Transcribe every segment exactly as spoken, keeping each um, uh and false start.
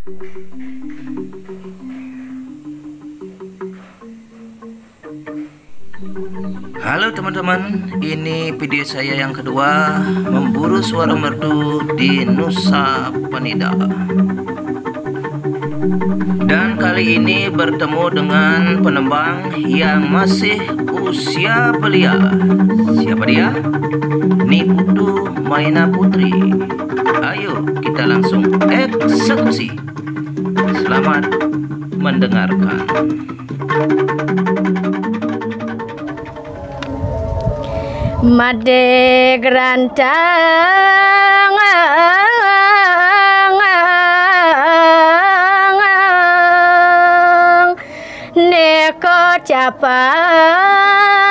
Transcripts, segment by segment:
Halo teman-teman, ini video saya yang kedua, memburu suara merdu di Nusa Penida. Dan kali ini bertemu dengan penembang yang masih usia belia. Siapa dia? Ni Putu Maina Putri. Ayo kita langsung eksekusi. Selamat mendengarkan. Made gerantang, neko capang.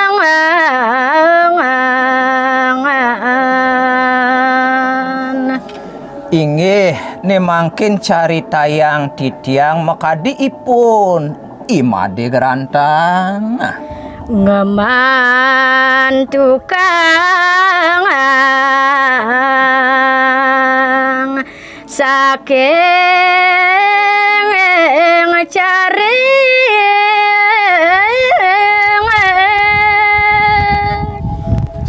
Inggih, ni mangkin caritayang titiang makadi ipun, I Made Grantang. Ngeman tukang saking caring.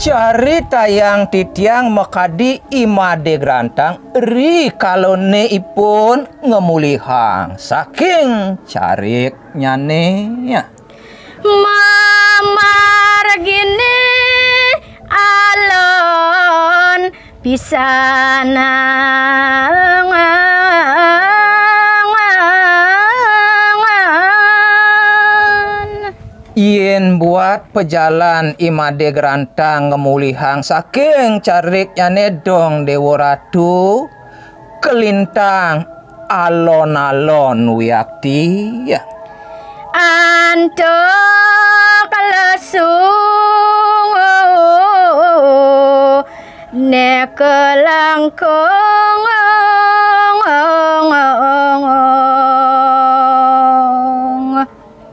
Caritayang titiang makadi I Made Grantang ri kalone ipun ngemulihang saking cariknyane. Mamargine alon pisanangan. Yen buat pejalan I Made Grantang ngemulihang saking cariknyane dong Dewa Ratu, kelintang alon-alon wiakti. Antuk lesu ne kelangkung.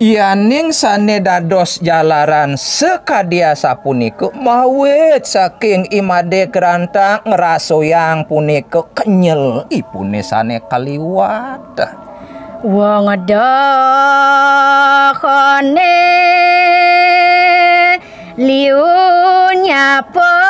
Yaning sane dados jalaran sakadi asapunika, mawit saking I Made Grantang ngrasoyang punika kenyel ipune sane kaliwat. Wong dahane liu nyapung.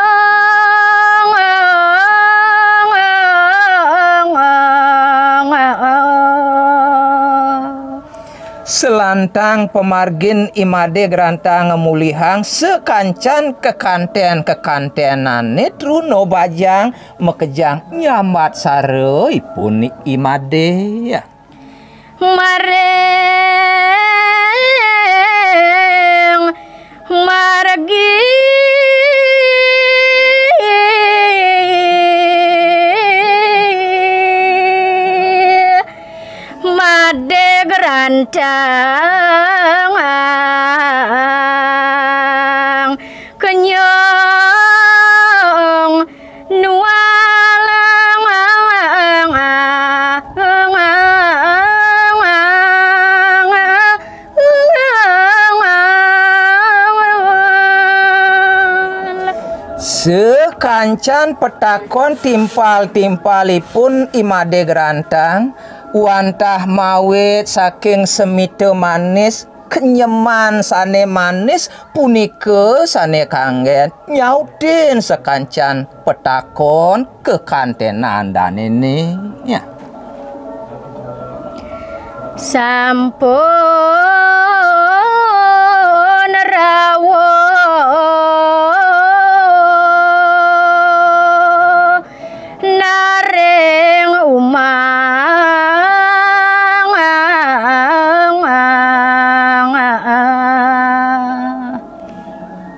Selantang pamargin I Made Grantang ngemulihang sakancan kekanten-kekantenane truna bajang makejang nyambat saraipun I Made. Maring margi Made Grantang kenyong nualang. Sakancan petakon timpal-timpalipun I Made Grantang, wantah mawit saking semita manis, kenyeman sane manis punika sane kanggen nyautin sakancan petakon kekantenan danene. Sampun rawuh naring umang.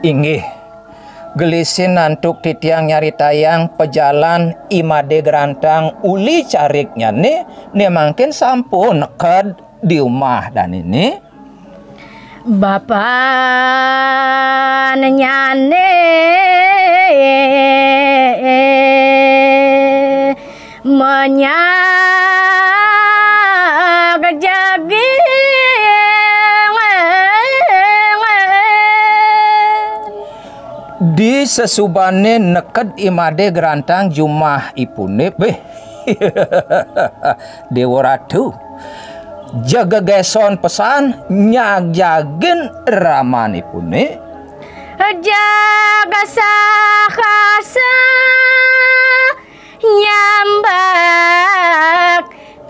Inggih, gelisin antuk titiang nyaritayang pejalan I Made Grantang uli cariknyane, ne mangkin sampun neked di umah danene. Bapannyane menyag jaging. Di sesubane neked I Made Grantang jumah ipune, beh, Déwa Ratu, jeg gegéson pesan nyagjagin ramanipuné. Jaga sakasa nyambak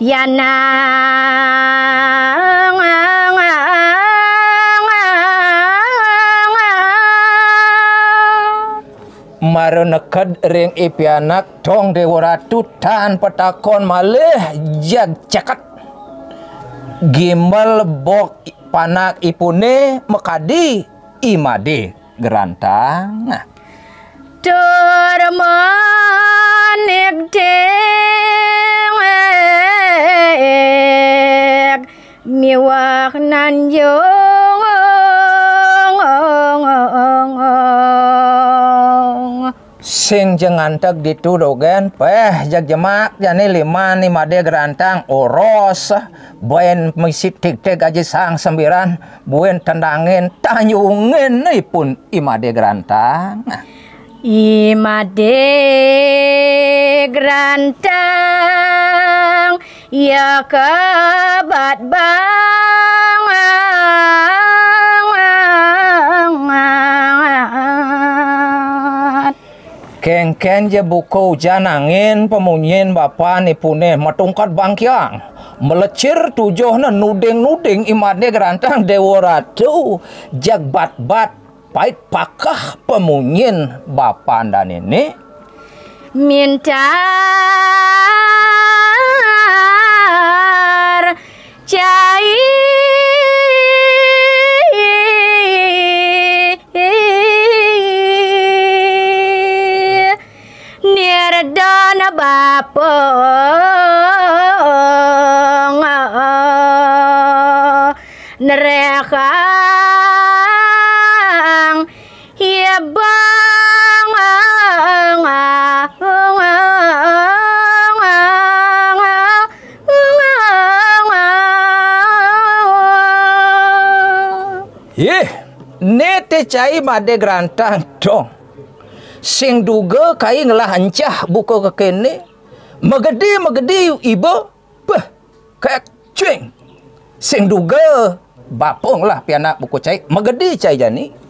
pianak. Mara neked ring i pianak, Tong Déwa Ratu tan patakon malih, jag ceket. Gimbal bok panakipune makadi i Made Grantang. Tur manigtig miwah nanjung. Sing ja nganteg ditu dogen, péh, jeg jemak jani liman i Made Grantang, oros, buin misi tigtig aji sang sembiran, buin tendangin, tanyungin ipun i Made Grantang. I Made Grantang, ya kebat banget. Kéngkén ja buka ujan angin, pamunyin bapanipune matungkat bangkiang. Melecir tujuhna nuding-nuding i Made Grantang Déwa Ratu, jag bat-bat pait pakeh pamunyin bapan danéné. Mintar cai nirdana bapung nerekang hibang. Ih, né té cai Made Grantang, Tong. Sing duga kai ngelah encah buka kekéné. Magedi, magedi iba. Péh, kek cuing. Sing duga bapung lah pianak buka cai. Magedi cai jani.